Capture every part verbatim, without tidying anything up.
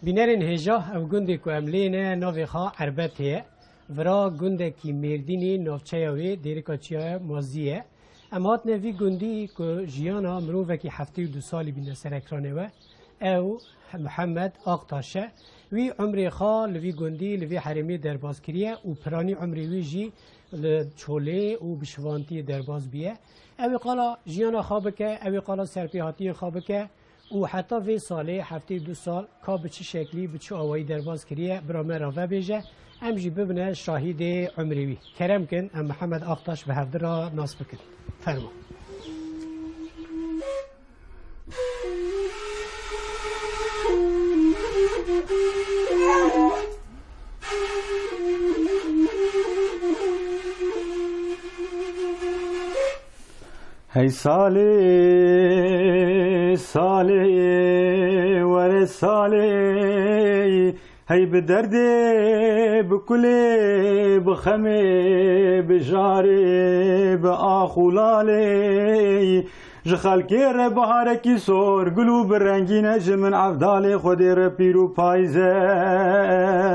Bînerên hêja, ew gundê ku em lê ne, navê xwe Erbetê ye. Vira gundekî Mêrdînî, navçeya wê Dêrika Çiyaya Mazî ye. Em hatine vî gundî ku jiyana mirovekî heftê û du salî bîne ser ekranê we. Ew Mihemed Aktaş e. Wî umrê xwe li vî gundî, li vî herêmê derbaz kiriye û piranî umrê wî jî li çolê û bişivantiyê derbaz bûye. Ew ê qala jiyana xwe bike, ew ê qala serpêhatiyên xwe bike. Û heta vê salê, heftê û du sal, ka bi çi şeklî, bi çi awayî derbaz kiriye, bira me re vebêje, em jî bibine şahidê umrê wî. Kerem kin, em Mihemed Aktaş bi hevdi re nas bikin. Fermo. Hey salê, salê, were salê, hey bi derdê, bi kulê, bi xemê, bi jarê, bi ax û lalê, ji xelkê re biharekî sor, gul û bi rengîn e ji min evdalê, Xwedê re pîr û payze,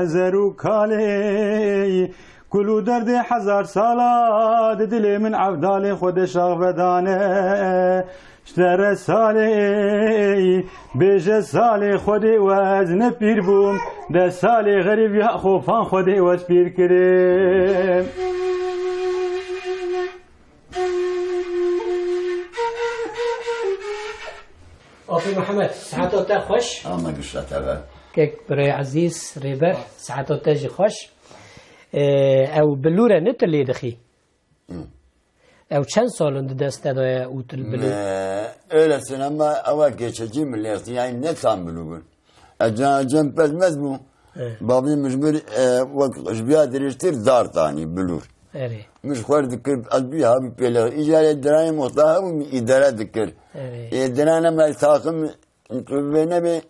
zer û kalê. Kul û derdê hezar sala di dilê min evdalê Xwedê şax vedane. Ji te re salê, bêje salê Xwedê we ez ne pîr bûm, de salê xerîbiya xofan Xwedê we ez pîr kirim. Apê Mihemed, siheta te xweş. Ama gişta te be. Kek birê ezîz, rêber, siheta te jî xweş. Ee, ew bilûr e, ne tu lê dixî? Hı. Ew çend sal in di dest te de ye û tu bilûr? Me, öyle sinema ava geçici millet, yani ne tam bilûr. E, can, can pezmez bû. Evet. Babî min ji mir, e, wek ji biya dirêjtir dar tanî bilûr. Erê. Min ji xwe dikir, ez bî ha bî pêle. Îcarê dirayê muxta hebû, min îdare dikir. Erê. Ê dirane me taxim, vê nebê,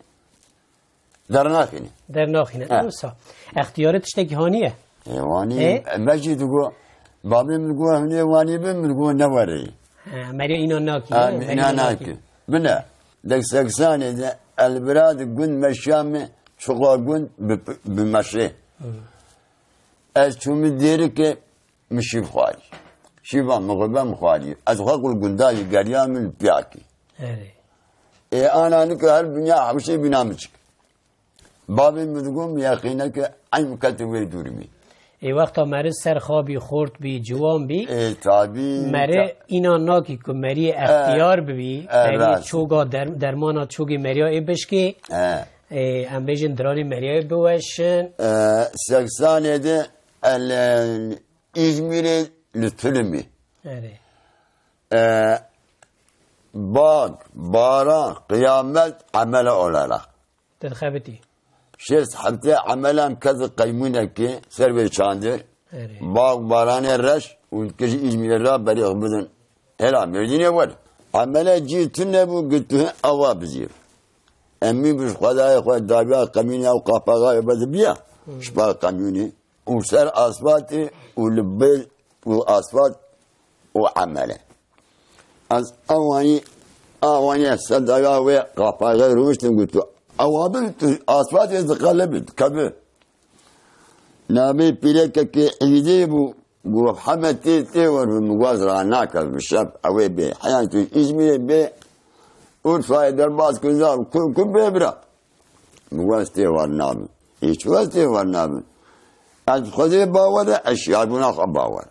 dernaxîne. Dernaxîne. Ha. Wisa extiyarê tiştekî hanî ye? Ê, wanî, Ê? Me jî digo, babê min digo, hûnê wanî bin, min digo, ne were. Ha, meriya înan nakî, Ha, ne? Meriya înan nakî. Nakî. Bine, dek seksanê de elbira di gund meşiya me, çiqa gund bi, bi meşê. Hı. Ez çûmi dêrike, min şîv xwarî. Şîva min xwe ben xwarî. Ez xwe qul gunda jî geriya min piyakî. Erê. Ê ana nika her dinya hewşê bîna min çik. Babê min digo min yaqîne ke eyn kete wê dûr bî. Ê wexta meriv ser xabî, xort bî, ciwan bî. Ê, tabî. Meriv Ta- înan nakî ku meriyê E, extiyar bibî, e, meriyê rast. Çoga der-, dermana çogê meriya ê bişkê. E. Ê, em bêjin diranê meriya ê biweşin. E, seksanê de el, Îzmîrê li Tulimî. Erê. E, bag, baran, qiyamet, emele olarak. Te dixebitî. Şêst heftê emelan kes qeymûnekê ser vê çandir. Erê. Bag baranê reş û dikir ji Îzmîrê ra berê xwe bidin. Hela Mêrdînê were. Emele cî tune bû, got tu hin awa bizîr. Em mî bi ji xwedayê xwe dawiya qemînê ew qapaxa wê bedibiya. Hı. Ji bar qemînê. Û ser asfaltê û li bêl û asfalt û emele. Ez ewanî, ewanî sedaya wê qapaxê rûniştin, got, "Ewa bin tu asfaltê diqelibin, dikevin." Navê pîrekekê Îdê bû, got, "Hemed tê, tê wer bi min gwaz ra nake bi şev, ew ê bê. Heyan tu Îzmîrê bê, Urfayê derbas kir, zar ku, ku bê bira." Min got, "Ez tê war nabim." Hiç wez tê war nabim. Ez Xwedê bawer e, ez şiyarbûna xwe bawer.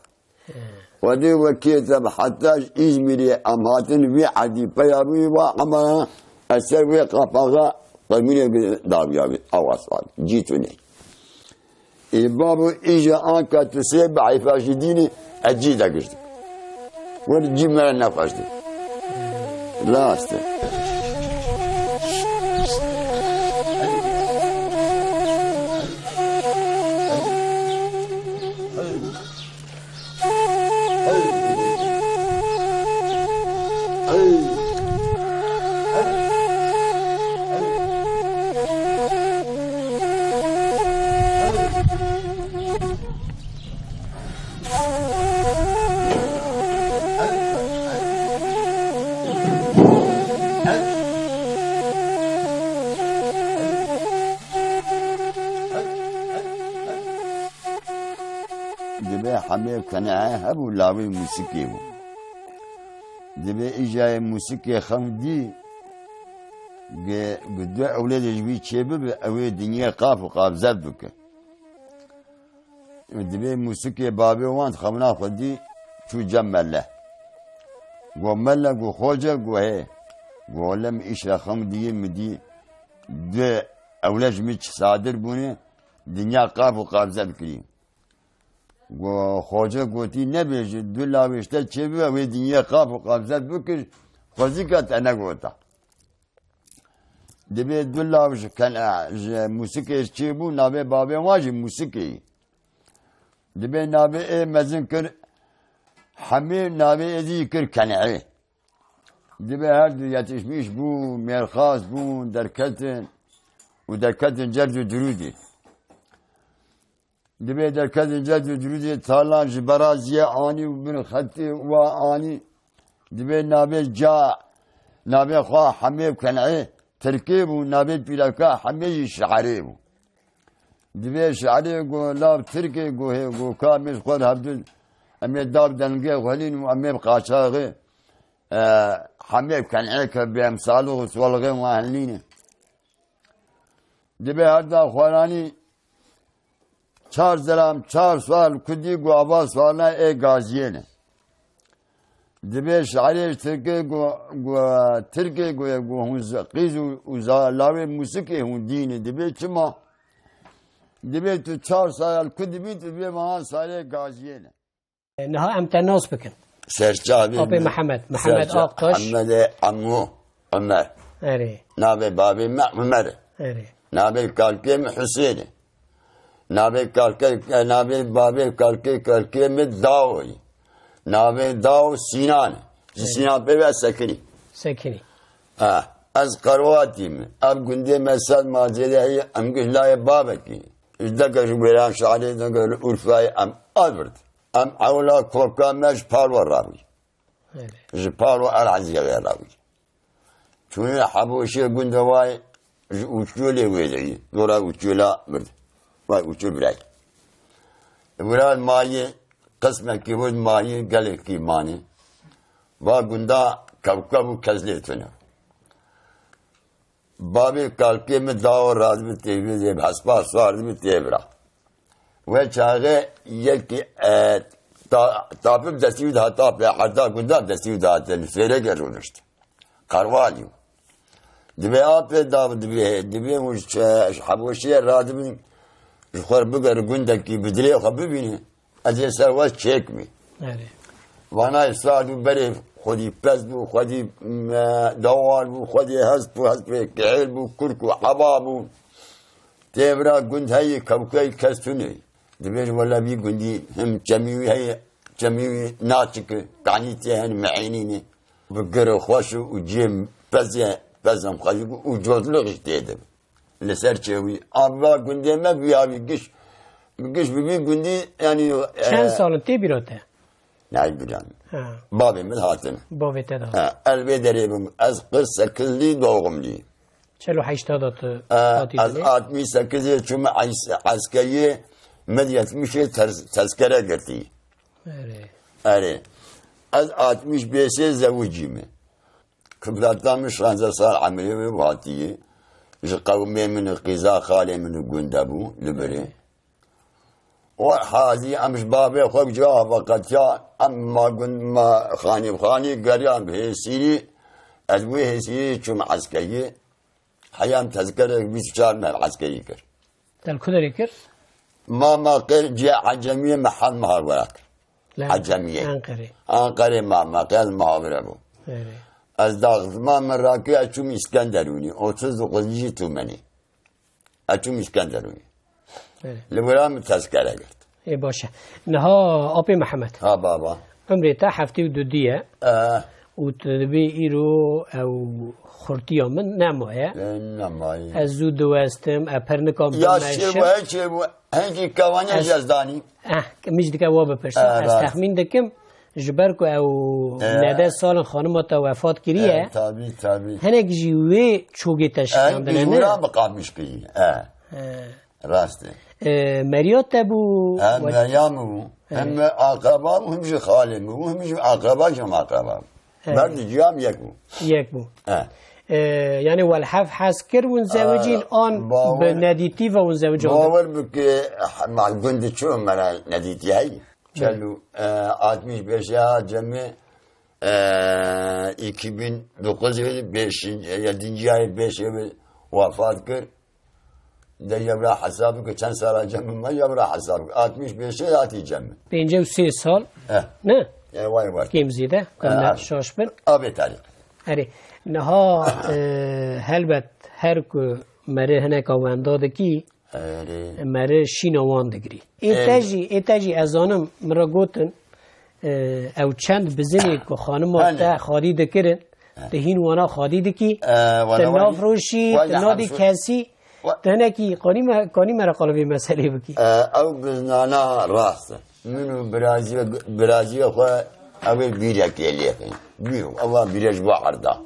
Xwedê wekî te bi heta ji Îzmîrê em hatin vî edî peya bûyî va emana ez ser wê qapaxa qemînê dawiya bî. Ew asfalt. Cî tune. Ê babo, îja anka tu sê bi heyfa jî dînî, ez cî de gişt. Wer cî me re nexweşti. Rast e. Hemê Ken'e hebû, lawê mûsikê bû. Dibê îjayê mûsikê xem dî, ge, ge du ewlêdê ji wî çêbibe, ew ê dinyê qaf û qabzet bike. Dibê mûsikê babê wan xemna xwe dî, çû cem mele. Go mele, go xoce, go hê. Go lem îşra xem diyê mi dî, du ewlê ji min çi sadir bûne, dinya qaf û qabzet kirî. Go xoce gotî, nebêje, du lawê ji te çêbibe, wê dinyê qaf û qabzet bikir, xwezîka te negota. Dibê du law ji Ken'e, ji mûsikê çêbû, navê babê wan jî mûsikê yî. Dibê navê ê mezin kir Hemê, navê ê dî kir Ken'e. Dibê her du yetişmîş bûn, mêrxas bûn, derketin û derketin cerd û dirûdê. Dibê derketin cerd û dirûdê talan ji beraziyê anî û bin xetê wa anî. Dibê navê ca, navê xwe Hemê Ken'ê tirkê bû, navê pîreka Hemê jî şe'rê bû. Dibê şe'rê go lav tirkê go hê go ka em ê ji xwe re hevdin, em ê dav dengê xwe lîn û em ê bi qaçaxê, e, Hemê Ken'ê ke bi emsalix û solixê wan hilîne. Dibê her da xweranî çar zilam, çar sual kudî gu ava sualna ê gaziyê ne. Dibê şairê ji tirkê gu, gu, tirkê gu, gu hûn zi-, qîz û, û za-, lawê mûsikê hûn dî ne. Dibê çima? Dibê tu çar sual kudî bî, tu dibê mehan sarê gaziyê ne. Niha em te nas bikin. Serçavê Apê min. Mihemed, Mihemed Serça-, Aktaş. Hemedê Emo Omer. Erê. Navê babê me Omer e. Erê. Navê kalkê me Husên e. Navê kalkê, navê babê kalkê, kalkê me Dao ye. Navê Dao Sînan e. Ji Erê. Sînan pê ve Sekinî. Sekinî. Ha, ez Qerwatî me. Ev gundê me sed mazêde heye, em giş layê babekî. Ji deke ji wêran şarê, deke li Urfayê em avirt. Em ewla koka me ji Palo rabû. Erê. Ji Palo Elezîzê ve rabû. Çûnê Heboşê gundê wayê ji Uçgölê wêdeyî. Dora Uçgöla bird. Vay Uçgöl birayê. Wira mayê qismekî wir mayê gelekî manê. Va gunda kewkeb û kes lê tune. Babê kalkê min dawa radibi têvê zê, hespa sar dibi têvira. We çaxê yekî, e, ta-, tapib destî wî daha tapê, herda gunda destî wî daha tên, fêreke rûnişt. Karvalî. Dibê apê dav dibê, dibê hûn ji, ji Heboşiyê radibin, ji xwe re bigerin gundekî bi dilê xwe bibînin. Ez ê ser we çêkimî. Erê. Vanayê sar bû, berê xwedî pez bû, xwedî, me, dawal bû, xwedî hest bû, hest bê kihêl bû, kurk û heba bû. Têvira gund heyî, kewkeyî kes tune. Dibêj wele vî gundî him çemî wî heye, çemî wî naçik e, kanî tê hene, mi'ênî ne. Bi gir xweş û cê pezê, pezem xweyî û cozlix jî tê de. Li ser çêwî. Ava gundê me bûya wî giş, giş bi vî gundî, yanî, Çend e, sal in tê bîra te? Nayê bîra min. Ha. Bavê min hatin. Bavê te de. Ha, ez vê derê bûm. Ez qirsekizlî doğumlî. Çel û heşta de tu E, hatî ez dilê? Altmış sekizê çûme es-, eskeriyê, min yetmişê ters-, tezkere girtî. Erê. Erê. Ez altmış beşê zewicî me. Kibrata min şanze sal emrê wê hatiyê. Ji qewmê min û qîza xalê min û gund de bû, li birê. O hazî em ji bavê xwe bi cihê veqetiya, em ma gund, ma xanî bi xanî geriyan bi hêsîrî, ez wê hêsîrî çûm eskeriyê. Heya em tezkerek bîst û çar me eskerî kir. Te li ku derê kir? Ma, ma qir cihê Ecemiyê me hel muhawera kir. Li Ecemiyê. Enqerê. Enqerê ma, ma qir ez muhawere bûm. Erê. Ez daxizma min rakir, ez çûm Îskenderûnê. Otuz dokuzuncu tûmenê. Ez çûm Îskenderûnê. Erê. Li wira min tezkere girt. Ê baş e. Niha Apê Mihemed. Ha baba. Umrê te heftê û du diye. E. Û tu dibê îro ew xurtiya min nemaye. E, nemaye. Ez zû diwestim, e, pirnika min Ya bimeşim. Çêbû, he çêbû. Hingî kevaniya Ez jezdanî. Eh, min jî dike wa bipirsim. E, Ez rast. Texmîn dikim, ji ber ku ew E. nede salin xanima te wefat kiriye, E, tabî, tabî. Hinek jî wê çogê te E, şikandine, ne? Mecbûran bi qamiş kirî. E. E. Rast e. E, meriya te bû? Hem we- meriya min bû. Evet. Hem akraba bû, hem jî xalê min bû, hem jî akraba jî hem akraba bû. Evet. Merdi ciyam yek bû. Yek bû. He. E, yani welhev hez kir hûn zewicîn, an bi nedîtî ve hûn zewicîn? Bawer bike, ma gund çû me re nedîtî heye. Çel û, e, altmış beş ya cemê, e, iki bin dokuz yedi, beşinci, yedinci ay beş yedi wefat kir. De jebra hesab ke çend sala cem me, jebra hesab ke. Altmış beş hatî cem. Pêncî û sê sal. Eh. Ne? E, vay vay. Kêm zêde, Eh, kemne abi. Şaş bin. Abi tarih. Erê, niha, e, helbet her ku meri hineka wenda dikî, Erê. meri şîna wan digirî. Ê Erê. te jî, ê te jî ez zanim, min re gotin, e, ew çend bizinê ku xanima Hene. te xadî dikirin, He. tu hîn wana xadî dikî, E, wala tu wala. Nafroşî, Wala tu nadî hemşo- kesî, Wa- tu hinekî qanî me, qanî me re qala vê meselê bikî. E, ew biznana rast e. Min û birazî-, birazîya xwe ew ê bîrekê lêxin. Bîr, Allah bîre ji bo erda.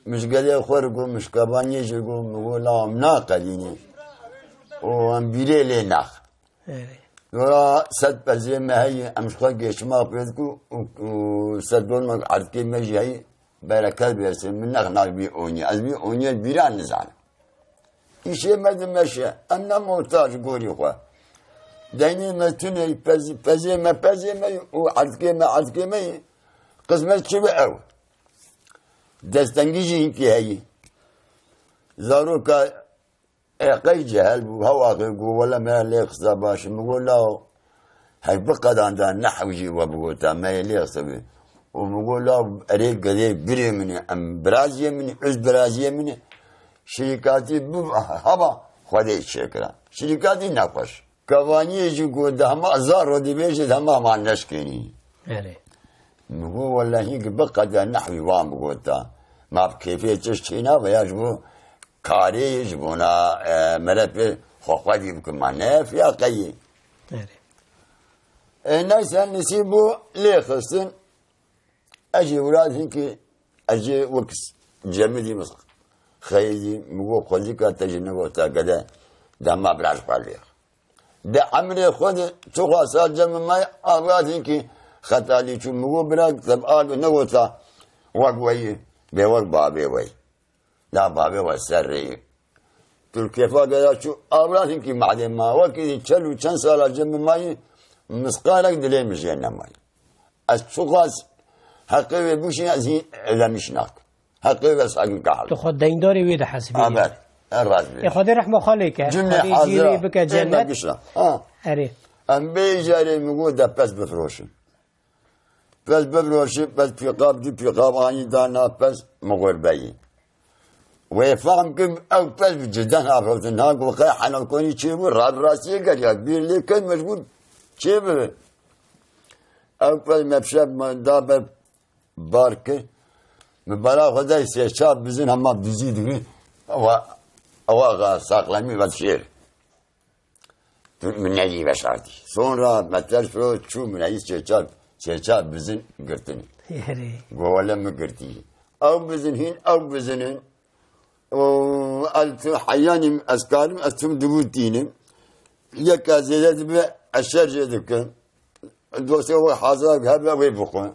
Mişgelê xwe ri got, mişkebaniyê jî got, min got, la em naqedînê. Û em bîrê lê nax. Evet. Dora sed pezê me heye, em ji xwe geçima pê diku û, û sed dolma erdkê me jî heye, bereket bersin. Min nexna bî onye. Ez bî onye bîra nizanim. Îşê me di meşe, em ne muhtac gorî xwe. Deynê me tune, pez-, pezê me, pezê me û erdkê me, erdkê me ye. Qismet çi bi ew. Destengî jî hinkî heye. Zaroka, e, qey cehel bû, hewa xwe got, wele me lê qisa baş. Min got, lawo, her bi qedan da nehw jî we bigota, me yê lê qisa bi. Û min got, lawo, erê gedê birê min e, em biraziyê min e, öz biraziyê min e. Şirîkatî bi haba Xwedê çêkira. Şirîkatî nexweş. Kevaniyê jî got, di hema zar ro dibêje, di hema ma neşkênî. Erê. Min got, wele hîn ki bi qede nehwî wan bigota. Ma bi kêfê çi çêna veya ji bo karê, ji bona, e, merepê xwe xwedî bikim, ma ne fiya qeyî. Erê. E, neyse, nisîb bû lê xistin. Ez jî wira hinkî, ez jî wek s-, cemidî mis-, xeyidî, min got, xwezîka te jî negota gede, dema bira ji xwe lêx. Di emrê xwe de çiqas sal cem me, a wira hinkî xetalî çû. Min got, bira, te bi a negota wek weyî, bê wek babê weyî. La bavê we ser rê. Tu li kêfa gera çû, a wira hinkî madê ma wekî çel û çend sala cem min mayî, misqalek dilê min jê nemayî. Ez çiqas heqê wê bişînim, ez hîn elemiş nakim. Heqê wê ez hek nikarim. Tu xwe deyndarê wê dihesibînî. Abet, e, rast bê. Ê Xwedê rehma xwe lê ke. Cumlê Xwedê hazira. Cîrê bike Ê cennet. Gişna. Ha. Erê. Em bê îcarê min got de pez bifiroşin. Pez bifiroşî, pez pîqab, du pîqab anî da nav pez, min gurbeyî. Wê fehm kim ew pez bi ciden hafirtin. Ha, got, qey helal konî çê bû, rad rastiyê geriya, bîr lê key mecbûr çê bibe. Ew pez me bi şev me da ber bar kir. Min bera xwe day sê çar bizin hema dizî digrin. Ewa, ewa saxlemî ve şêr. Min nedî veşartî. Sonra me ters firo çû min heyî çêçar, çêçar bizin girtin. Erê. Go wele min girtî. Ew bizin hîn, ew bizin in. Û ez tu heyanî ez karim, ez tim dibû tînim. Yeka zêde dibe, ez şer jê dikim. Dostê we hazir hebe wê bixwe.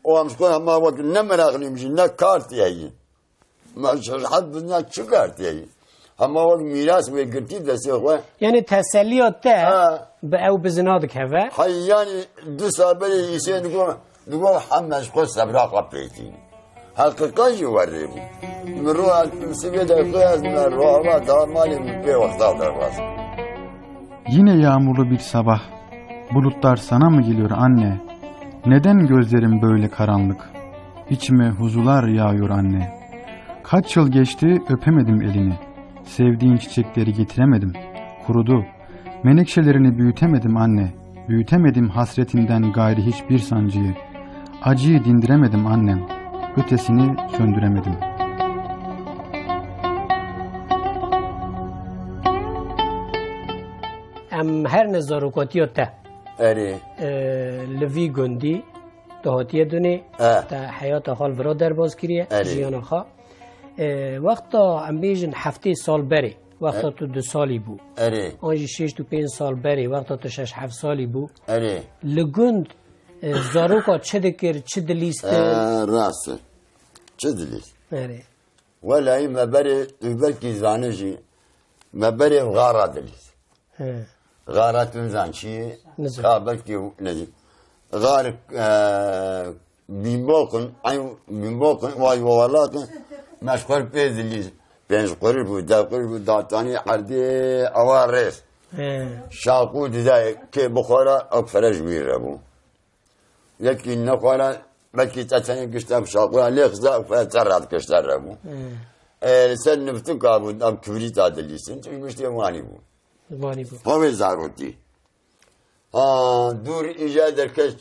Û em ji xwe hema wek ne meraqlî min jî, ne kar tê heyî. Ma ji rehet bizina çi kar tê? Hema wek mîras wê girtî destê xwe. Yani teselliya te Ha. bi ew bizina dikeve? Hay yani du sal berê Hüseyin digo, digo heme ji xwe sebra xwe pêtî. Heqiqet jî werê bû. Min ro sibê de xwe ez me ro hava da malê min pê wexta derbas. Yine yağmurlu bir sabah. Bulutlar sana mı geliyor anne? Neden gözlerim böyle karanlık? İçime huzular yağıyor anne. Kaç yıl geçti, öpemedim elini. Sevdiğin çiçekleri getiremedim. Kurudu. Menekşelerini büyütemedim anne. Büyütemedim hasretinden gayri hiçbir sancıyı. Acıyı dindiremedim annem. Ötesini söndüremedim. Em her ne zarokatiya te. Erê. E, li vî gundî tu hatiye dunê, E. te heyata xwe li vira derbas kiriye, Erê. jiyana xwe. E, wexta em bêjin heftê sal berê, Wexta tu du salî bû. Erê. An jî şêst û pênc sal berê, wexta tu şeş heft salî bû. Erê. Li gund, e, zaroka çi dikir, çi dilîstir? E, rast e. Çi dilîst? Erê. Welahî me berê, tu belkî zanî jî, me berê xara dilîst. He. Xara tu nizan çi ye? Nizan. Ka belkî nezî. Xar, e, bînbok in, eyn bînbok in, way wewalak in, me ji xwe pê dilîst. Pênc quruş bû, deh quruş bû, datanî erdê ewa rêz. He. Şaqû dide kê bixwara, ew fere ji wî re bû. Yekî nexwara, belkî te tenê gişta şaqûya lê xista, ew fere te radikişta re bû. He. E, li ser niftika bû, ev kibrîta dilîstin, çi giştê wanî bû. Wanî bû. Xwe wê zarotî. Ha, dûr îja derkes,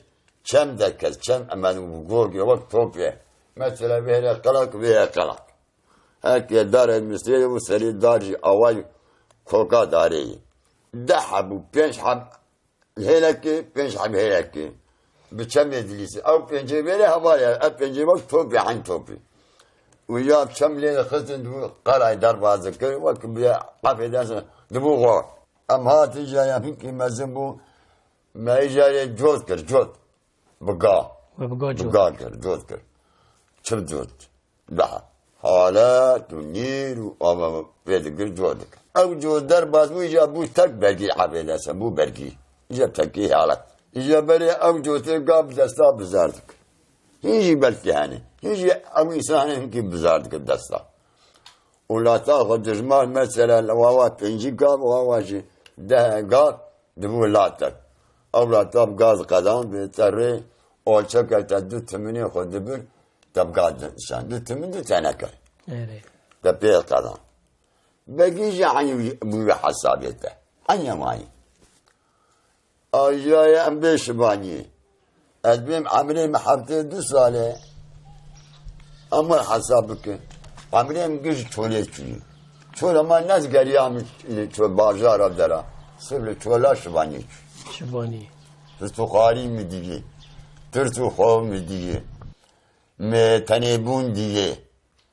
çem derkes, çem emen û gogê wek top ye. Mesela vê here qelak, vê here qelak. Heke dar edmîstrê û serê dar jî away koka darê ye. Deh heb û pênc heb hêlekê, pênc heb hêlekê. Bi çemê dilîsî. Ew pêncê vêrê heval e, ev pêncê wek top e, hen top e. Û ya çem lê dixistin dibû qelay derbaz dikir, wek bi efê dersin dibû xor. Em hatin jaya hinkî mezin bû, me îjarê cot kir, cot. Bi ga. We bi ga Bi cot. ga kir, cot kir. Çi cot? Daha. Halet û nîr û ava pê dikir, cot dikir. Ew cot derbas bû, îja bû tek bergî efê dersin, bû bergî. Îja tekî halet. Îja berê ew cotê ga bi desta bizar dikir. Hîn jî belkî hene. Hîn jî ew însanê hinkî bizar dikir desta. Û lata xwe dijman mesela li wawa pêncî gav, wawa jî deh gav dibû latek. Ew lata bi gaz qedan bi te rê olçeke te du timinê xwe dibir, te bi gaz dişan. Du timin du teneke. Erê. Te pê qedan. Begî jî eynî wî, wî hesabê te. Eynî mayî. Ajiya em bê şivaniyê. Ez bêm emrê min heftê du sal e. Em were hesab bikin. Emrê min giş çolê çûyî. Çola ma ne geriya min li çol bajara dera. Sirf li çola şivaniyê çûyî. Şivaniyê. Pirsûxarî min diyê. Tirs û xew min diyê. Me tenêbûn diyê.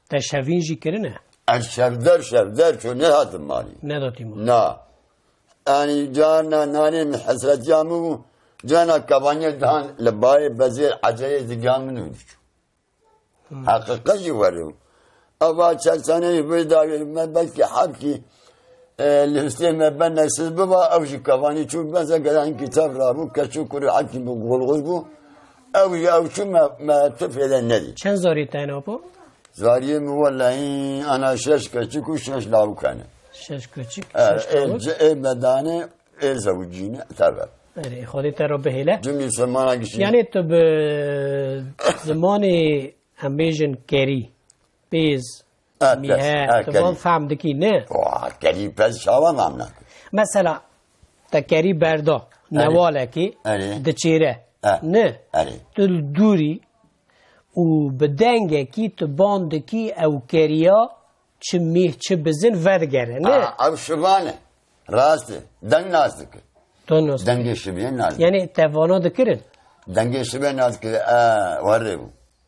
Te şevîn jî kirine? Ez şevder, şevder çû nehatim malî. Nedatî malî. Na. Yanî carna nanê min hesretiya min bû. Carna kevaniyê dihan li bayê bezê eceyê zigiyan min û diçû. Hmm. Heqiqet jî werê bû. Eva çelsenê jî vê dawî me belkî hebkî, e, li histê me ben nesiz biba, ew jî kevanî çû, beze gelan kî tev rabû, keçû kurî hebkî bi gulgul bû. Ew jî ew çû me, me tu fêde nedî. Çend zarî te hene apo? Zariyê min welehî ana şeş keçik û şeş lawik hene. Şeş keçik, E, şeş ê, lawik. Ê medane, ê zewicîne, tebe. Erê, Xwedê te re bihêle. Cumî semana gişî. Yani tu bi zimanê em bêjin kerî, pêz, E, pez, mîhe, e, tu van kerî. Fehm dikî, ne? Oha, kerî pez çawa mamnak? Mesela, te kerî berda, Erê. Newalekî, Erê. Diçêre, E. Ne? Erê. Tu li dûrî û bi dengekî tu ban dikî ew keriya çi mîh, çi bizin vedigere, ne? A, ew şivan e. Rast e. Deng nas dikir. Deng nas dikir. Dengê şiviyê nas dikir. Yani te vana dikirin? Dengê şiviyê nas dikir. E, werê bû.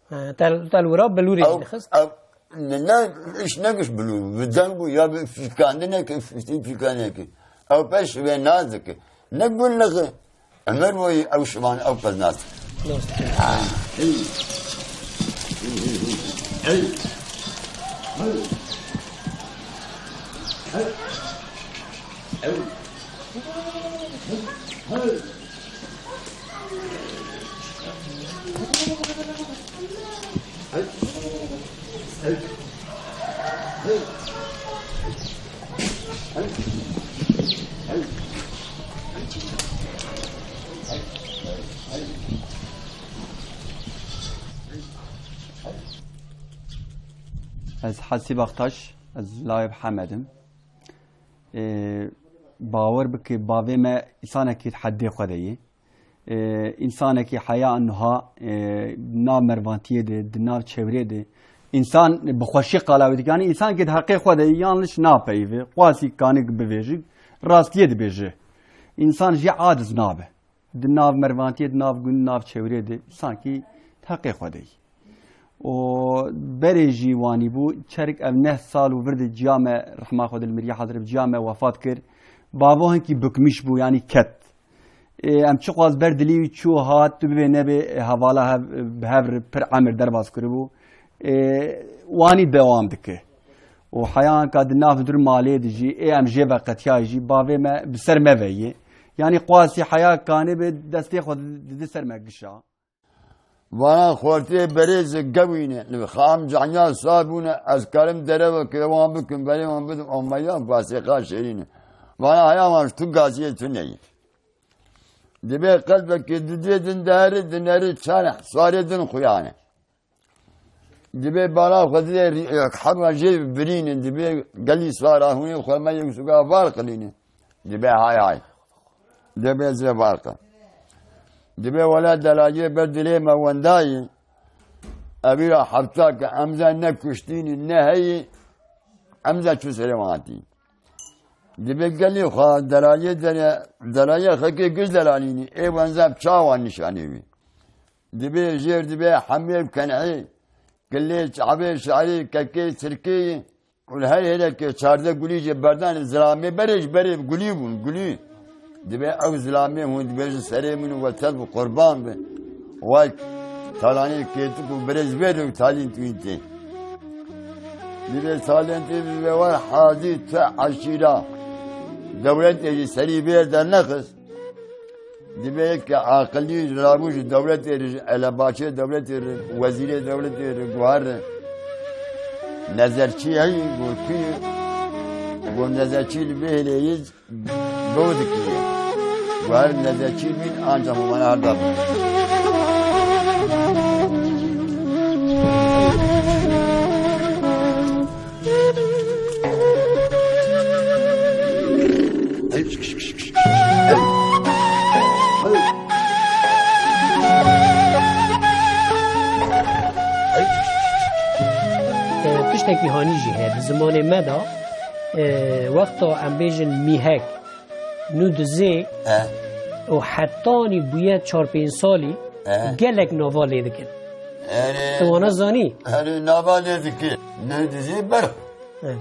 Ha, tel, tel wira bilûrê Ew, dixist? Ew, ne, ne, iş ne giş bilûr. Bi deng bû ya bi fîkandinekê, fîkandinekê. Ew pêş şiviyê nas dikir. Ne gul nixi. Emer boyî ew şivan ew qez nas. Nas. Ez Hasî Bektaş, ez lawê Hemed im. Ê, bawer bike, bavê me însanekî di heddê xwe de ye. Ê, însanekî heya niha, ê, di nav mervantiyê de, di nav çewrê de, însan bi xweşî qala wê dike. Yanî însanekî di heqê xwe de ye, yanlış napeyive, qasî kanik bivêjik, rastiyê dibêje. Însan jî aciz nabe. Di nav mervantiyê, di nav gund, nav çewrê de, sankî heqê xwe de yî. û berê jî wanî bû, çerik ev neh sal û vir di ciya me, rehma Xwedê li mirî hazir bi ciya me wefat kir. Bavo hinkî bikmiş bû, yanî ket. Ê, em çiqas ber dilî wî çû hat, tu bibê nebê, ê, hevala hev, bi hev re pir emir derbas kiribû. Ê, wanî dewam dike. Û heya anka di nav dur malê de jî, ê, em jê veqetiyayî jî, bavê me bi ser me ve yê. Yanî qasî heya kanê bi destê xwe didi ser me gişa. Vana xortê berêz gewîne, li xam canya sabûne, ez karim dereve ke wan bikim, berê wan bidim, omeya gazê qa şerîne. Vana heya wan tu gaziyê tu neyî. Dibê qelbekê didê din deri, dineri çar sarê din xuyane. Dibê bala xwe didê rî-, hema jê birînin, dibê gelî sara hûnê xwe me yek suga var qilînin. Dibê hay hay. Dibê zê var qil. Dibê wele delaliyê ber dilê me wendayî. Evîra hefta ke emze ne kuştînî ne heyî, emze çû serê wan hatî. Dibê gelî xwe delaliyê dere, delaliyê xekê giş delalînî. Ê wenza çawa nîşanê wî. Dibê jêr dibê hemê kenhê, kilê çavê şarî, kekê sirkê, û li her hêlekê çardeh gulî jê berdan zilamê berê ji berê gulî bûn, gulî. Dibê ew zilamê hûn dibêjin serê min û we tev bi qurban bi. Wek talanê kêtik û birêz vê de talîn twîn tê. Dibê talîn tê dibê wer hazî tu eşîra. Dewletê jî serî vê dernexist. Dibê ke aqilî rabû ji dewletê re, ji elebaşê dewletê re, wezîrê dewletê re, guhar re. Nezerçî heyî, got kî, got nezerçî li vê hêlê yî bew dikî. Guhar nezerçî bîn, anca mumana her da bû. Tiştekî hanî jî heye di zimanê me de, e, wexta em bêjin mîhek, nû dizê He. û hetanî bûye çar pênc salî He. gelek nava lê dikin. Erê. Tu wana zanî? Erê, nava lê dikin. Nû dizê berx. Erê.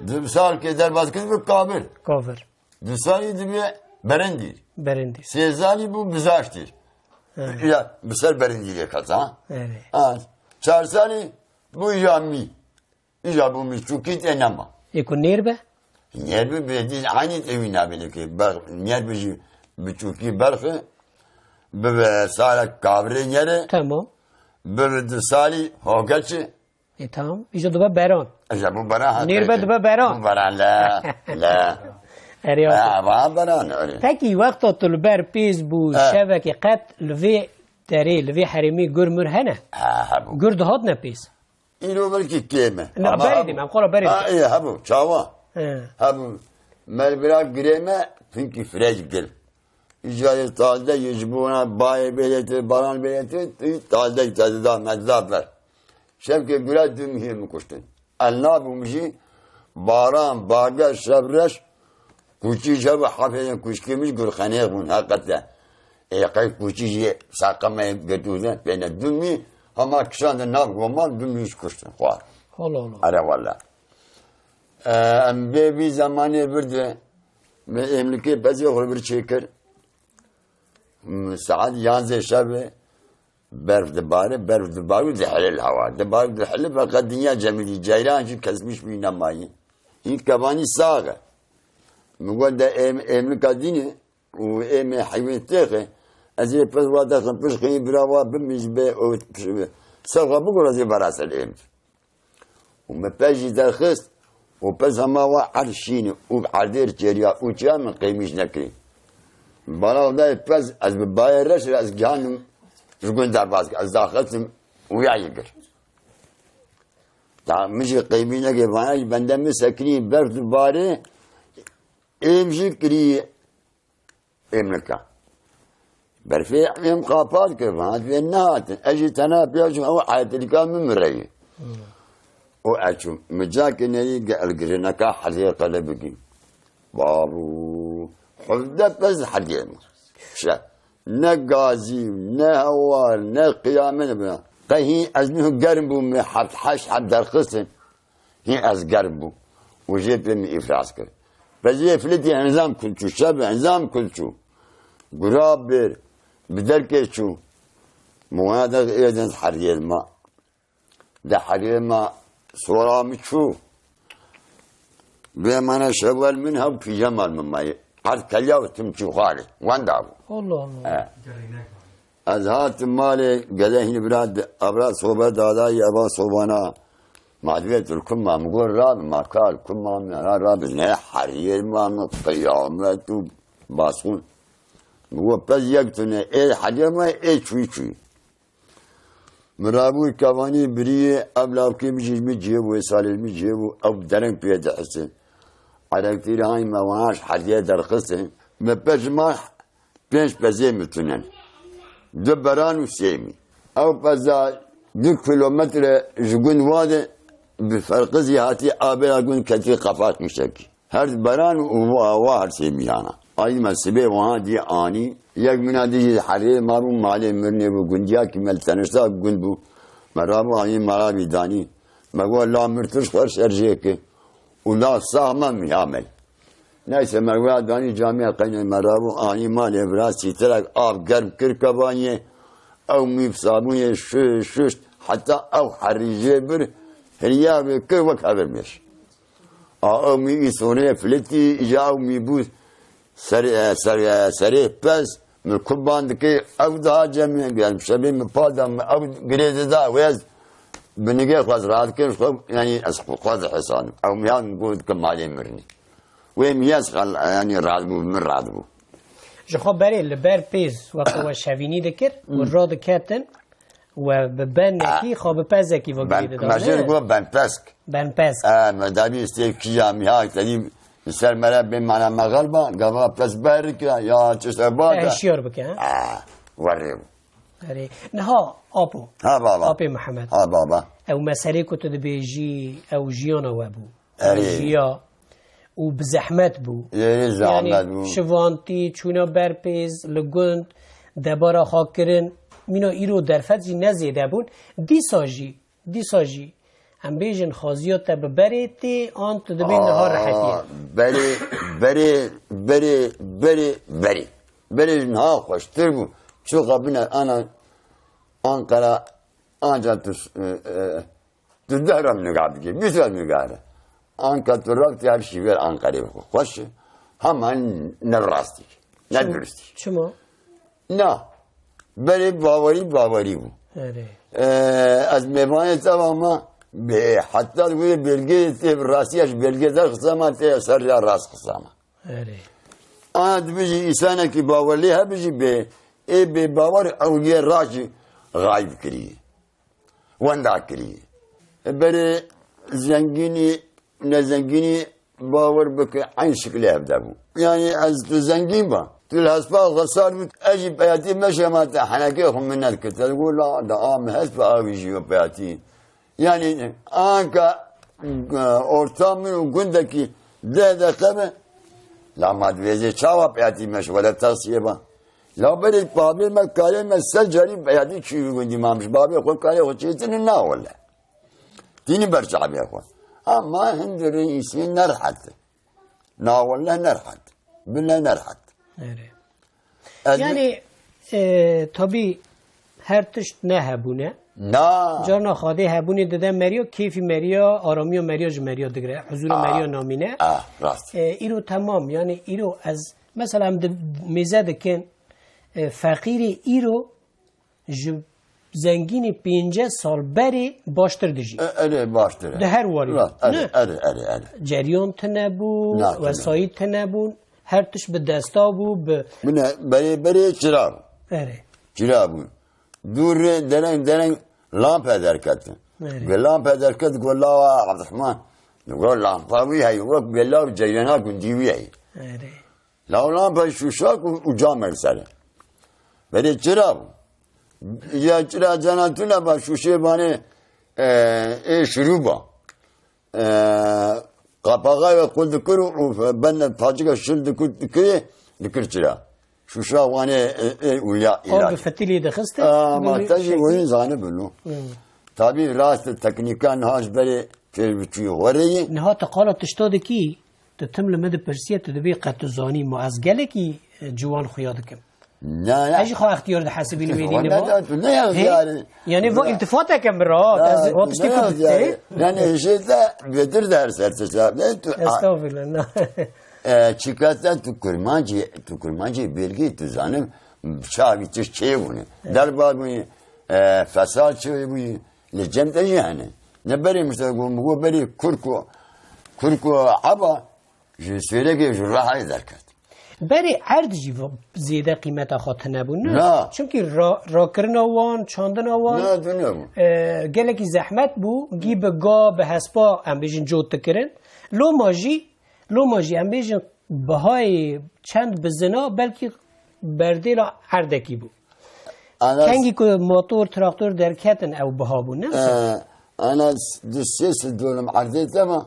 Di salkê derbas kir bi kavir. Kavir. Di salî dibe berendî. Berendî. Sê salî bû bizaştî. Erê. Ya, bi ser berendî lê ket, ha? Erê. Ha, çar salî bû ya mî. Îja bû min çûkî tê nema. Ê ku nêr be? Nêr bi bê dî aynî tê wî nabê lê ke. Ber-, nêr bi jî bi çûkî berxi, bi, bi sara kavrê nêre, Tamam. bi, bi di salî hogeçi. E tamam. Îja dibe beran. Îja bu beran ha. Nêr be dibe beran. Bu beran le, le. Erê E, ya. Ava beran öyle. Pekî wexta tu li ber pêz bû E. şevekê qet li vê derê, li vê herêmî gur mur hene? Ha, ha bu. Gur dihatne pêz. Îro belkî kêm e. Na, Ama berê hebû. Dîm, em xwe re berê Ha, dîm. Ê, hebû, çawa? He. Hebû. Melbira girê me, hinkî firê gil. Îcarê taze yê ji bona bayê bêlêtir, baran bêlêtir, tî taze taze da me da ber. Şevkê gure dû mihê min kuştin. El nabûm jî, baran, bage, şevreş, Kuçî ji bo hefê kuşkê min ji gurxaneyê bûn, heqete. Ê, qey kuçî jî saqemeyê girtû de, pêne dumî, hema kişandin nav goman, dumî ji kuştin xwar. Hala hala. Are wala. E, em bê vî zemanê vir de, me êmlikê pezê xwe vir çêkir. M-, saet yanzê şevê, Berf dibare, berf dibare û dihele li hewa. Dibare û dihele, feqet dinya cemidî, ceyran jî kesmiş bû, nemayî. Hîn kevanî sax e. Min got de êm-, êmlika dînê û êmê heyvên têxe. Ez ê pez wa dexim pişt xeyî bira wa bimî ji bê û ser xwe bigore zê vera ser êm. Û min pez jî derxist û pez hema wa erd şîn û erdê çêriya û çiya min qêmîş nekirî. Bala dayê pez ez bi bayê reş re ez gihanim ji gund derbas kir. Ez daxistim û ya yê kir. Ta min jî qêmî nekir, vana jî bende min sekinî berf dibarê êm jî kirî. Êm nika. Berfê êm qapat kir, van divê nehatin. Ez jî tena piya çûm, ew eyetelîka min mireyî. Hmm. Û ez çûm. Min cakê neyî ge-, el girineka hezê qele bigî. Babu, hevde pez hevdê min. Şe. Ne gazî, ne hewar, ne qiyamet bina. Qey hîn ez niho germ bûm, me heft heşt heb derxistin. Hîn ez germ bûm. Û jê pê min îfraz kir. Peziyê filitî enzam kulçû, şeb enzam kulçû. Gura bir, bi derkê çû. Muwa de êdin heriyê ma. De heriyê ma sora min çû. Bê mana şewal min hew pîjama min mayê. Erd keliya û tim çû xalê. Wenda bû. Allah Allah. He. Ez hatim malê, gelehî bira de, abra sobe dadayî, eva sobana. Ma divê tu li ku ma, min got, rabi, ma ka li ku ma, min ra, rabi, ne heriyê ma, min qiyamet û basxûn. Min got, pez yek tune, ê heriyê ma, ê çûyî çûyî. Min rabû kevanî biriyê, ev lawkê min jî ji min cihê bû, wê salê ji min cihê bû, ew dereng pê dihise. Erektîrê hay me wan ji heriyê derxiste. Me pez ji ma pênc pezê min tune ne. Du beran û sê mî. Ew peza du kilometre ji gund wa de bi ferqizî hatî abêra gund ketî qefat muşekî. Her beran û wa, wa her sê mî hana. Ay me sibê wan dî anî. Yek mina dî jî herê ma bû, malê mirinê bû, gundiyakî me li tenişta gund bû. Me rabû anî me rabî danî. Me got la mir tu ji xwe şerjê ki. Û la sax me miya me. Neyse, me wira danî camiya qeynê me rabû, anî malê vira sîtirek av germ kir kevaniyê. Ew mî bi sabûnê şuşt, şuşt, heta ew herî jê bir, hiriya wê kir wek hevirmêş. A ew mî îsonê filitî, îja ew mî bû ser, ser, serê pez, min kuban dike, ew daha cem, yani şebê min pa da, min ew girê dida, wê ez bi nigê xwe ez rahat kim, xwe, yani ez xwe dihesanim. Ew miyan got ke malê mirinî. Wê miyaz xal, yani rahat bû, min rahat bû. Ji xwe berê li ber pêz weke we şevînî dikir, we radiketin, we bi benekî, xwe bi pezekî ve Ben, girî didane. Mejin got ben pesk. Ben pesk. E, me dabî stê kija miha, tedî li ser mere bê mana me xelba, gava pes berike, ya çi se bata. Hişyar bike, ha? E, werê bû. Erê. Niha, apo. Ha baba. Apê Mihemed. Ha baba. Ew meselê ku tu dibêjî, ew jiyana we bû. Erê. Jiya û bi zehmet bû. Erê zehmet bû. Yanî şivantî, çûna ber pêz, li gund, debara xwe kirin. Mîna îro derfet jî ne zêde bûn. Dîsa jî, dîsa jî, em bêjin xaziya te bi berê tê, an tu dibî niha Aa, rehetiyê? Berê, berê, berê, berê, berê. Berê ji niha xweştir bû. Çiqa bine ana Ankara, anca tu, e, e, Tu deh re nigah dikî, bîst re nigah re. Anka tu rewtî her şîvêr Anqerê bixwe. Xweş e. Hema ne rastî. Ne Çima? Durustî. Çima? Na. Berê bawerî, bawerî bû. Erê. Ee, ez mêvanê te ve ma bê, heta wê belgê tê bi rastî, ez belgê der xisema tê ser ya rast xisema. Erê. Ana dibêjî însanekî bawerlî hebijî bê, ê bê bawer ew yê rajî xayib kirî. Wenda kirî. Berê zengînî, nezengînî bawer bike eyn şikilê hevde bû. Yanî ez tu zengîn ba. Tu li hespa xwe sar bû, ez jî peyatî meşema te henekê xwe min nedikir. Te digot la da a min hespa awî jî yo peyatî. Yanî anka, e, orta min û gundekî deh deqe be, la ma divêzê çawa peyatî meş wele tasiyê ba. La berê babê me, kalê me sed carî beyadî çûyî gundî mamiş. Babê xwe, kalê xwe çêtin na wele. Tînî ber çavê xwe. Ama hindirê îsî nerhet. Na wele nerhet. Bile nerhet. Erê. Ez Yani, e, tabî her tişt ne hebûn e. Na. Carna xadê hebûnê dide meriya, kêfî meriya, aramiya meriya ji meriya digire, huzura Ah. meriya namîne. Ah, rast. E, îro temam, yani îro ez, mesela em di, mêze dikin, e, feqîrê îro ji zengînê pênceh sal berê baştir dijî. E, erê baştir e. Di her warî. Rast, erê, Ne? erê, erê, erê. Ceryan tine bû, Na, tine. wesayît tine bûn, her tişt bi desta bû, bi Bine, berê, berê çira bû. Erê. Çira bû. Dûr re dereng, dereng lampe derketin. Erê. Bi lampe derket, got, "Lawa Abdurrahman." Got, "Lampa wî hey, wek bela û ceyrena gundî wî hey." Erê. Lawlan pey şûşak û, û cam el sere. Berê çira bû. Ya çira cana tune ba şûşê banê, e, ê şirûba. E, qapaxay ve qul dikir û, û bende paçika şil dikir, dikir, dikir çira. Şûşa Wanê, e, e, û ya Av bi îlac. Fitilî dixiste. Ama te jî wî zanibin o. Hmm. Tabî rast teknîka niha ji berê pêşbiçûyê xwe re ye. Niha te qala tişta dikî, tu tim li min dipirsiye, tu dibê qet tu zanî ma ez gelekî, e, ciwan xuya dikim. Ne, ne. Ez jî xwe extiyar dihesibînim êdî Wala niha. da tu ne ya Hê? ziyarî. Yani va iltifateke min re, ha, ez Ya, o tu tiştê ne ku ya dite. ziyarî. Yani hêjê te bêtir de her ser tişta. Ne tu Estağfirullah, na. E, çikata tu kurmancî, tu kurmancî bilgî tu zanim çavî tişt çê bûne. Derba bûye, e, fesal çê bûye. Li cem te jî hene. Ne berê mişte go, go berê kurko, kurko aba, ji sêrekê ji rahayê derket. Berê erd jî v-, zêde qîmeta xwe tune bû, ne? Na. Çimkî ra-, rakirina wan, çandina wan, Na, tune bû. e, gelekî zehmet bû, gî bi ga, bi hespa, em bêjin cot dikirin. Loma jî, loma jî em bêjin bihayê çend bizina, belkî berdêla erdekî bû. Ana Kengî ku motor, traktor derketin ew biha bû, ne? E, ana s-, du sê sed dolim erdê te ma.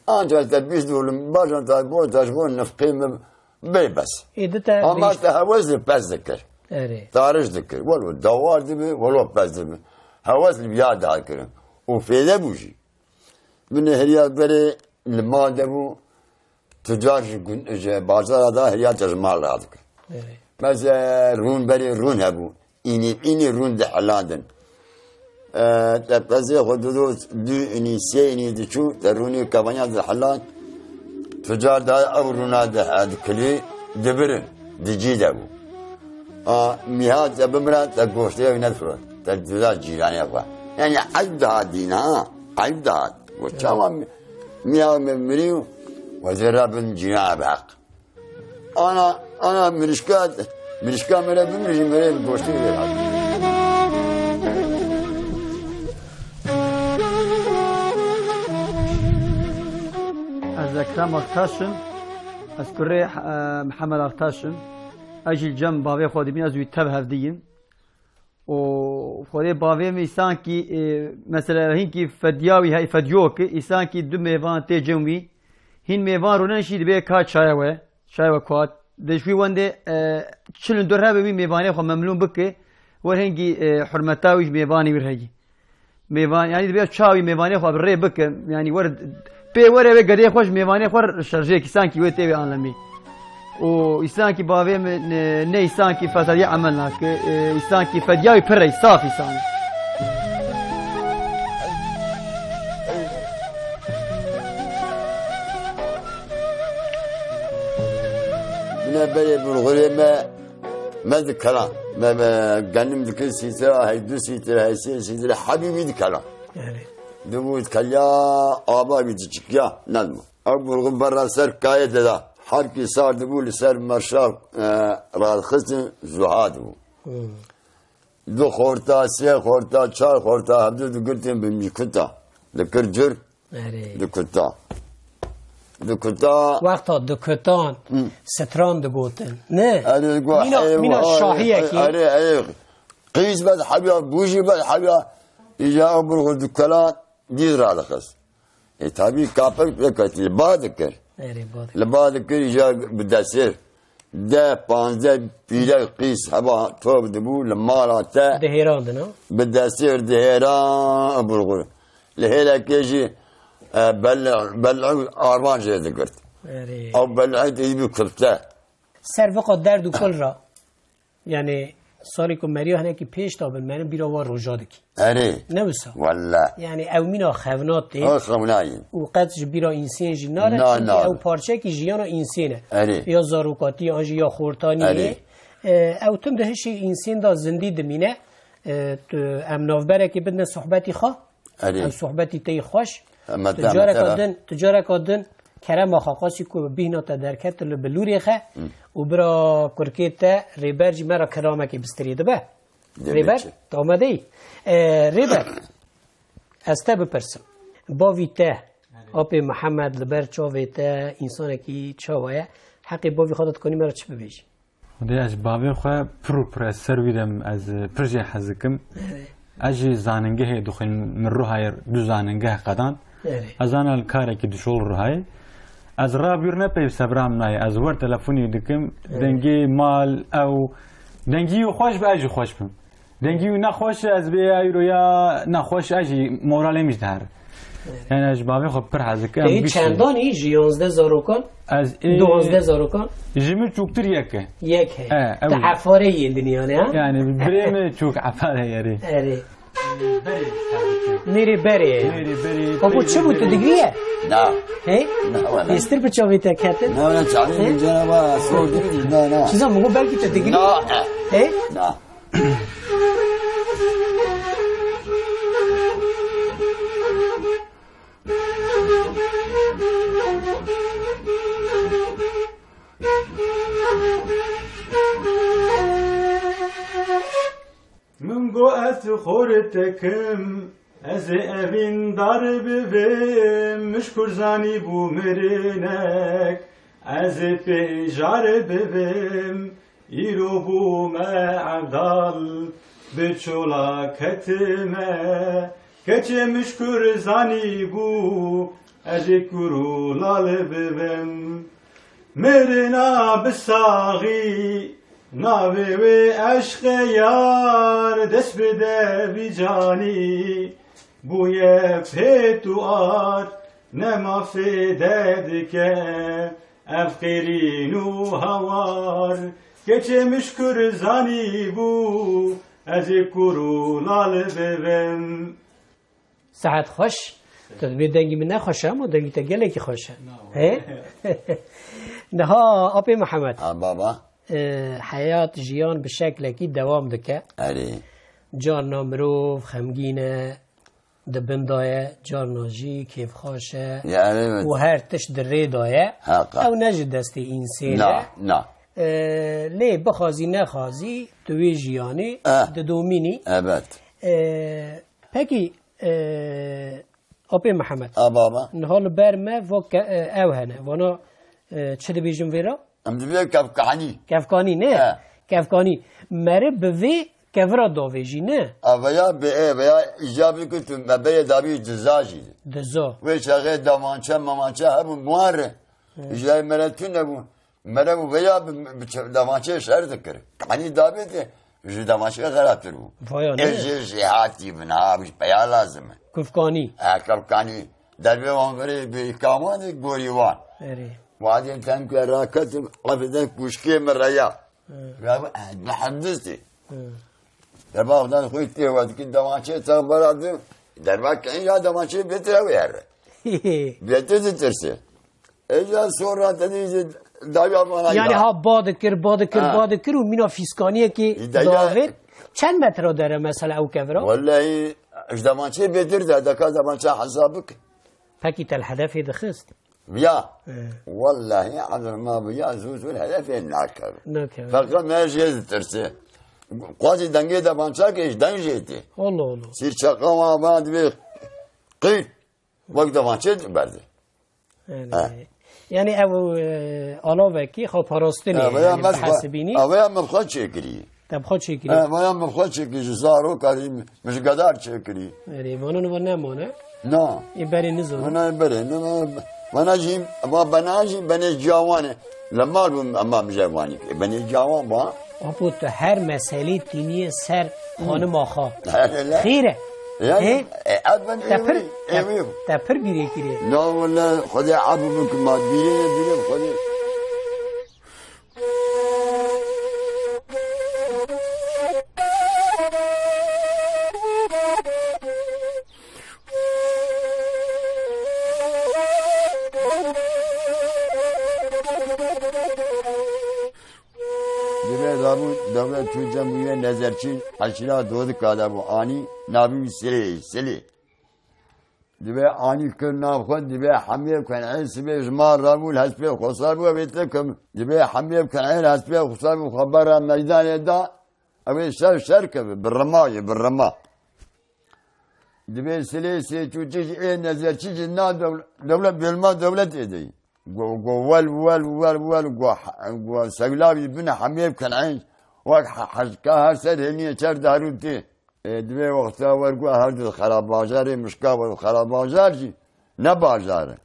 Anca te bîst dolim, bajan te bo, te ji bo nifqê min bê bes. Ê di te Ama bîst te hewes li pez dikir. Erê. Tarij dikir. Welo dawar dibi, welo pez dibi. Hewes li biya da kirin. Û fêde bû jî. Bi nehriya berê li mal de bû. Tucar ji gun-, ji bazara da heriya te ji mal radikin. Evet. Mesela rûn berê rûn hebû. Înî, înî rûn dihelandin. E, te pezê xwe dido du înî, sê înî diçû, te rûnê kevanya diheland. Tucar da ew rûna di, dikilî, dibirin. Di cî de bû. A, mîha te bimira, te goştê ew nedifirot. Te dida cîranê xwe. Yani eyb dihat dîn ha. Eyb dihat. Got, çawa mi-, miya me mirî û wezê re bin cîna be heq. Ana, ana mirişka, mirişka me re bimirî, me re goştê vê re. Ez Ekrem Aktaş im. Ez kurê, e, Mihemed Aktaş im. Ez jî li cem bavê xwe dibînim, ez wî tev hevdî yim. û Xwedê bavê min îsankî, e, mesela hinkî fedya wî hey fedyo ki, îsankî du mêvan tê cem wî. Hîn mêvan rûnen jî dibê ka çaya we, çaya we kuat. Di ji wî wendê, e, çil û du rebe wî mêvanê xwe memnûn bike, wer hingî, e, hurmeta wî ji mêvanê wî re hegî. Mêvan, yani dibê çawî mêvanê xwe bi rê bike, yani wer, pê were wê gedê xwe ji mêvanê xwe şerjê ki, sankî wê tê wê alemî. Û îsankî bavê min, e, ne îsankî fesadî emel nake, e, îsankî fedya wî pir e, saf îsan e. Bine berê bulgurê me, me dikela. Me, me genim dikir sîtira, hey du sîtira, hey sê sîtira, hebî wî dikela. Yani. Dibû dikelya, aba wî diçikiya, nedibû. Ew bulgur berra ser kayê dida. Herkî sar dibû li ser merşa, e, radixistin zuha dibû. Hmm. Du xorta, sê xorta, çar xorta hevdu digirtin bi mîkuta. Dikir cur, Erê. dikuta. Dikuta. Wexta dikutan, Hı. stran digotin. Ne? Erê, go, Mîna, hey, mîna hey, şahiyekî. Erê, hey. Qîz bed hebiya, bûjî bed hebiya. Îca ew bulgur dikela, dîz radixist. E, tabî kapir veketî, li ba dikir. Erê, ba dikir. Li ba dikir, îca bi desir. Deh, panzdeh pîrek qîz heba top dibû li mala te. Dihêrandin, ha? Bi desir dihêran, bulgur. Li hêlekê jî, e, bel-, bel'u arvan jê digirt. Erê. Ew bel'u te yî bi kupte. Ser vika derd û kul ra. Yani salê ku meriya hinekî pêş da bin, merin bîra wa roja dikî. Erê. Ne wisa? Walla. Yani ew mîna xevnatê. O xewnayî. Û qet ji bîra însên jî nare, Na, çimkî na. ew parçekî jiyana însên e. Erê. Ya zarokatî, an jî ya xortanî Erê. ye. E, ew tim di hişê însên de zindî dimîne. E, tu, em navberekê bidine sohbetî xwe. Erê. Ev sohbetî te yî xweş. Em Tu te, em careka te. din, tu careka din kerema xwe qasî ku bîhna te derket li bilûrê xe Hı. û bira kurkê te Rêber jî me re kelamekê bistirê dibe. Demê Rêber, çi? tu amadeyî? E, Rêber, ez te bipirsim. Bavî te, apê Mihemed li ber çavê te însanekî çawa ye? Heqê bavî xwe de dikanî me re çi bibêjî? Xwedê ez bavê xwe pir û pir ez ser wî dem ez pir jê hez dikim. Erê. Ez jî zanîngehê dixwînim min Ruhayê du zanîngeh qedan. Erê. Ez ana li karekî dişol Ruhayê. Ez rabîr ne peyv sebra min nayê. Ez wer telefonî dikim. Evet. Dengê mal ew. Dengî wî xweş be, ez jî xweş bim. Dengî wî nexweş e, ez bê ya îro ya nexweş, ez jî moralê min jî dihere. Evet. Yani ez ji bavê xwe pir hez dikim. Em Te yê gişt çendan î ji yanzdeh zarokan? Ez ê Duwazdeh zarokan? Ji min çûktir yek e. Yek heye. E, ew Te jî. Efare yê dinyane ha? Yani birê min çûk efare yerê. Erê. Nêrê berê. Nêrê berê. Apo çi bû, tu digriye? Na. He? Na, wala. Pêstir bi çavê te ketin? Na, wala, çavê He? min cana wa sor digri, na, na. Çiza min got belkî tu digriye? Na, e. He? Na. Min got ez xor tekim, ez ê evîndar bibim, min ji kur zanîbû mirinek, ez ê pêjar bibim, îro bûme evdal, bi çola ketime, keçê min ji kur zanîbû, ez ê kur û lal bibim. Mirina bi saxî, navê wê eşqe yar, dest bide vî canî, bûye pêt û ar, nema fêde dike, ev qêrîn û hawar, keçê min ji kur zanîbû, ez ê kur û lal bibim. Sehet xweş. Tu dibê dengî min nexweş e, ama dengî te gelekî xweş e. Na, He? Niha apê Mihemed. Ha, baba. E, heyat, jiyan bi şeklekî dewam dike. Erê. Carna mirov xemgîn e, di bin de ye, carna jî kêfxweş e. Ya, erê, evet. Û her tişt di rê de ye. Heqa. Ew ne ji destê însê ne. Na, na. E, lê bixwazî nexwazî, tu wê jiyanê Eh. didomînî. Evet. E, pekî, E, Apê Mihemed. A baba. Niha li ber me va ke-, e, ew hene. Vana, e, çi dibêjin vê re? Em dibê kevkanî. Kevkanî ne? He. Kevkanî. Meriv bi vê kevira davêjî ne? A veya bi, e, veya îcabî ku tu me berê dabî diza jî. Diza. Wê çaxê damançe, mamançe hebû muar re. He. Îcabî mere tune bû. Mere û veya bi, bi ç-, demaçê şer dikir. Kanî dabê de ji demaçê xerabtir bû. Vaya ne? Ê jê jêhatî bin ha, bi peya lazim e. Kufkanî. E, kufkanî. Dervê wan verê bi îkamanê gorî wan. Erê. Wadê tem ke raketim, afide kuşkê min reya. Hı. Ya bu, e, bi hendistî. Hı. Derba xwe xwî tê we dikî demaçê te bera di. Derba ke ya demaçê bêtir ew here. Bêtir ditirse. Êca sonra te dî ji dawiya bana Yani ya. ha ba dikir, ba dikir, Ha. ba dikir û mîna fîskaniyekê Îdaya- davêt. Çend metre dere mesela ew kevra? Wallahî, ji demaçê bêtir de, deka demaçe hesab bik. Pekî te li hedefê dixist? Ya. He. Wallahî, Abdurrahman bi ya zû zû hedefê nakeve. Nakeve. Feqet me jê ditirse. Quazî dengê demaçe ke ji deng jê tê. Allah Allah. Sîr çaqa wan ba dibê qîr. Wek demaçê berdê. Yani, Ha. yani ev, e, alavekî xwe parastinê, Ha, veya yani me xwe, bihesibînî. ha, veya me xwe çêkirî. Te bi xwe çêkirî. Ha, veya me xwe çêkirî, ji zaroka min ji gedar çêkirî. Erê, vana niva nemane. Na. Ê berê nizane. Vana berê, ne, ne, vana jî, va bena jî benê ciyawane. Li mal bûm, ema min jê wanî kir. Benê ciyawan ba. Apo, tu her meselê tîniyê ser xanima xwe. Hele. Xêr e. Yani, He? e, ev ben Te pir, evi, te, evi. te pir bîrê kirê. Na wala, Xwedê ev bikim ma bîrê, bîrê Xwedê. Divê rabû dewlet tu cem bûye nezerçî eşîra dodika de bû anî navî wî Silê, Silê. Divê anî kir nav xwe, divê hemiyê ku ên sibê ji mal rabû li hespê xwesar bû, ew ê te kim. Divê hemiyê ku ên hespê xwesar bû xwe bera meydanê da, ew ê şer şer keve, bi rima ye, bi rima. Divê silê sê çûçî jî ê nezerçî jî na dew-, dewlet bêlma dewletê de yî. Go, go wel, wel, wel, wel, go, go sewlavî bin hemiyê ken'ên wek he-, hecka her ser hêniyê çer darû tê. Ê, divê wexta wer go her di xera bajarê mişka wer xera bajar jî ne bajar e.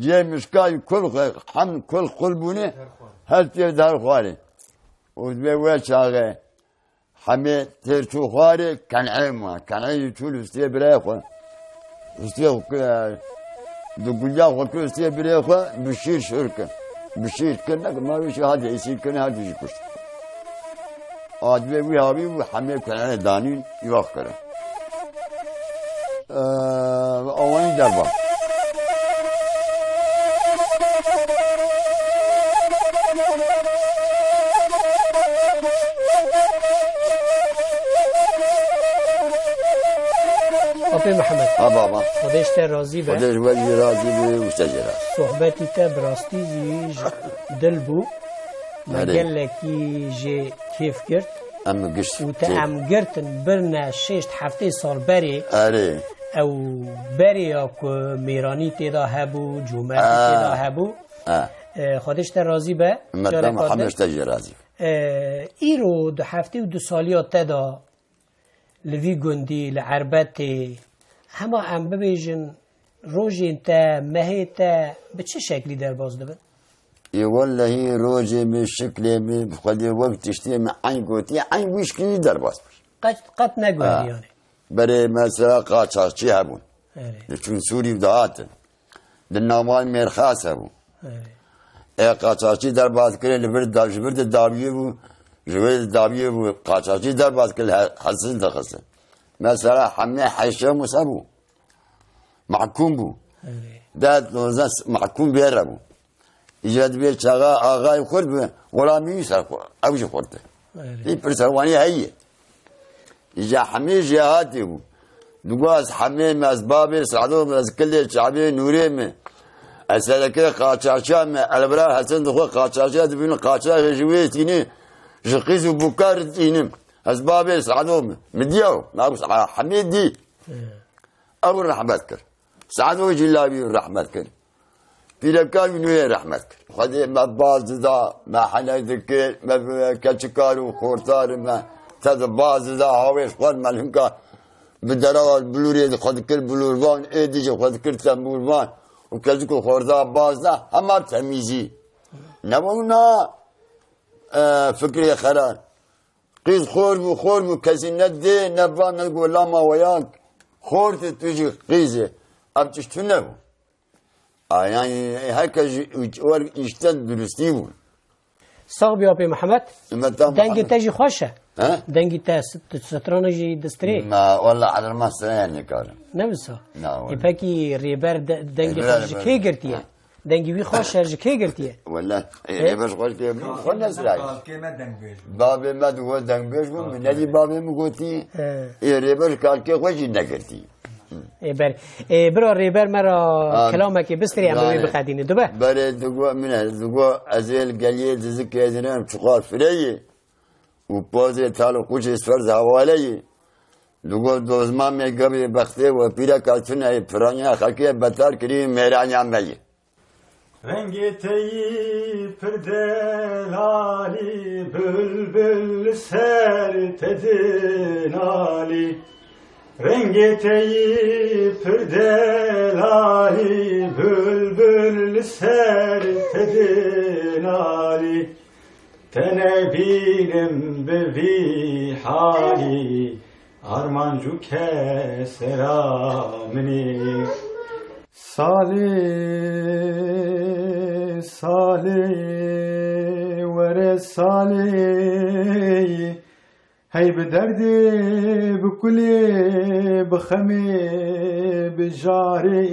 Cihê mişkayî kul xwe, hem kul xul bûne, her tê der xwarê. Û divê wê çaxê hemê têr çû xwarê, Ken'ê ma. Ken'ê jî çû li ustê birayê xwe. Ustê xwe ki, di gulya xwe ki ustê birayê xwe, bi şîr şir ki. Bi şîr ki, ne ki ma wê jî hadi êsîr ki, ne hadi jî kuşt. Adibê wî havî û hemê Ken'ê danîn, yox kirin. Ee, awanî derba. Apê Mihemed. Ha baba. Xwedê ji te razî be. Xwedê ji we jî razî be û ji te jî razî. Sohbetî te bi rastî jî ji dil bû. Me Erê. gelekî jê kêf girt. Em giş Û te kêf. em girtin birine şêşt heftê sal berê. Erê. Ew berê ya ku mêranî tê de hebû, comertî tê de Aa. hebû. Aa. E, Xwedê ji te razî be. Careka din. Hemê ji te jî razî be. E, îro di heftê û du saliya te de li vî gundî, li Erbetê, hema em bibêjin, rojên te, mehê te bi çi şeklî derbas dibin? Ê wellehî rojê min, şiklê min, bi Xwedê wek tiştê min eyn gotî, eyn wî şiklî derbas bû. Qet, qet neguherî Ha. yanî. Berê mesela qaçaxçî hebûn. Erê. Diçûn Sûrî û dihatin. Di navan mêrxas hebû. Erê. Ê qaçaxçî derbas kirin, li vir da, ji vir di dawiyê bû, ji vir di dawiyê bû, qaçaxçî derbas kir, he-, hesin dixistin. Mesela hemê heşê Musa bû. Mahkûm bû. Erê. Deh doze s-, mahkûm bê re bû. Îca dibê çaxa axayê xurt bi, xulamî wî ser xwe, ew jî xurt e. Erê. Vî pirsa wanî heye. Îca hemê jêhatê bû. Digo ez hemê me, ez babê Sado me, ez kilê çavê Nûrê me. Ez sereke qaçaçiya me, elbira Hesen dixwe qaçaçiya dibînin, qaçaçê ji wê tînin, ji qîz û bûkar tînin. Ez babê Sado me. Min diya, me wisa hemê dî. Erê. Ew rehmet kir. Sado jî lawî rehmet kir. Pîreka wî nûyê rehmet kir. Xwedê me baz dida, me hene dikir, me bi keçikar û xortar me te di baz dida, hawêş xwar me hinka bi dera bilûrê di xwe dikir bilûrvan, êdî jî xwe dikir tembûrvan û keçik û xorda baz da, hema temîzî. Ne wina, e, fikrê xerar. Qîz xor bû, xor bû, kesî ne dê, ne va, ne go lama we ya, xortê tu jî qîz e. Ev tişt tune bû. A, yanî, her kes ji, wer îşte durustî bû. Sax bî apê Mihemed. Dengê te jî xweş e. He? Dengê te st-, strana jî distirê. Ma, wela, elma strana nikarim. Ne wisa? Na, E, wela. pekî rêber de-, dengê Rêber, xwe ji rêber. kê girtiye? He. Dengê wî xweş e, ji kê girtiye? Wela, e, E? rêber xweş kê bû, xwe nesirayî. Kalkê me dengbêj bû. Babê me di we dengbêj bû, min nedî babê min gotî. He. Ê rêber kalkê xwe jî negirtî. Ê ber, ê bira rêber me ra Ha. kelamekê bistirê em bi wê Yanî, biqedînin. Dibe? Berê digo, min e, digo, ez ê li geliyê dizikê dinim, çiqar fireyê. Û pozê tal û qûçê sferz hewaleyê. Digo, dozma me gebê bextê we pîreka tune yê, piraniya xelkê betal kirî mêraniya me yê. Rengê te yî pir delalî, bilbil li ser te dinalî. Rengê te yî pir delalî, bilbil li ser te dinalî. Te nebînim bi vî halî, armanc û kesera min î. Salê, salê, were salê, hey bi derdê, bi kulê, bi xemê, bi jarê,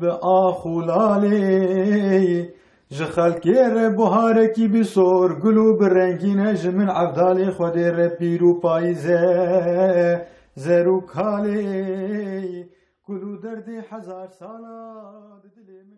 bi ax û lalê. Ji xelkê re buharekî bi sor, gul û bi rengîn e ji min evdalê Xwedê re pîr û payîz e, zer û kalê, kul û derdê hezar sala di dilê min.